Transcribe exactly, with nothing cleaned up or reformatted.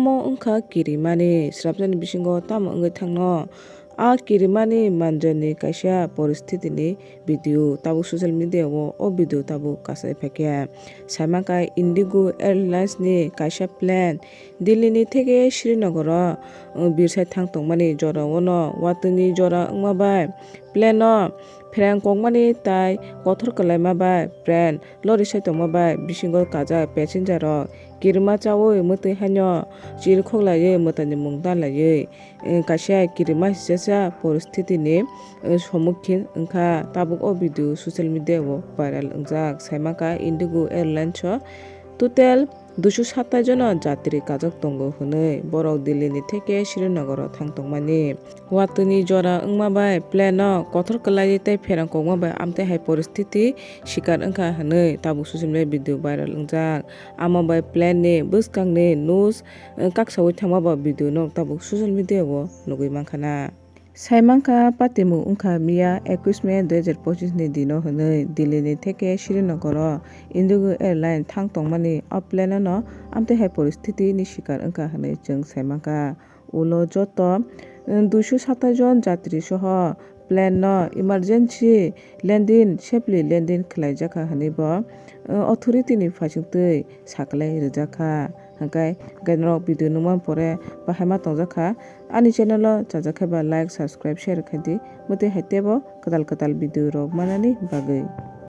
Omo wngkha kirimani, srapjani bisingo tamo wngwi thangno. A kirimani manjani kaisa poristitini video tabuk social media o, o video tabuk kasai phaikha. Saimankha Indigo Airlines ni kaisa plane Delhi ni theke Srinagar o, uh, birsai thang tongmani jora o no watwini jora wngma bai plane o pherang kokmani tai kothor kwlaima bai plane lori sai tongma bai bisingo kajak passenger rok kirima chaui mwtwi haino chirkhok laiwi mwtaini mung ta laiwi, eh, kaisa kirima hisasa poristitini, eh, somukhin wngkha. Tabuk o video social media o viral wngjak. Saimankha Indigo Airlines o total duiso satai jono jatri kajak tongo hwnwi borok Delhi ni theke Srinagar o thang tongmani. Watwini jora wngma bai plane no kothor kwlaiwi tei pherang kokma bai amtwi hai poristiti sikar wngkha hwnwi tabuk social media video viral wngjak. Amo bai plane ni bwskang ni news, eh, kaksaui thangma bo video no tabuk social media o nugui mankha na. Saimankha patimung wngkha miya ekush May dui hajar pochis ni dino hwnwi Delhi ni theke Srinagar o Indigo Airline thang tongmani o plane no amtwi hai poristiti ni sikar wngkha hwnwi chwng saimankha. Ulo joto, eh, duiso satai jon jatri soho plane no emergency landing, safely landing khlaijakha hwnwi bo, eh, authority ni phaisingtwi saklai rwjakha. Hwnkhe, hwnkhe norok video nukmani pore bahai ma tongjakha. Ani channel o chajakhe ba like, subscribe, share khaidi. Mwtwi hai teibo kwtal kwtal video rok manani bagwi.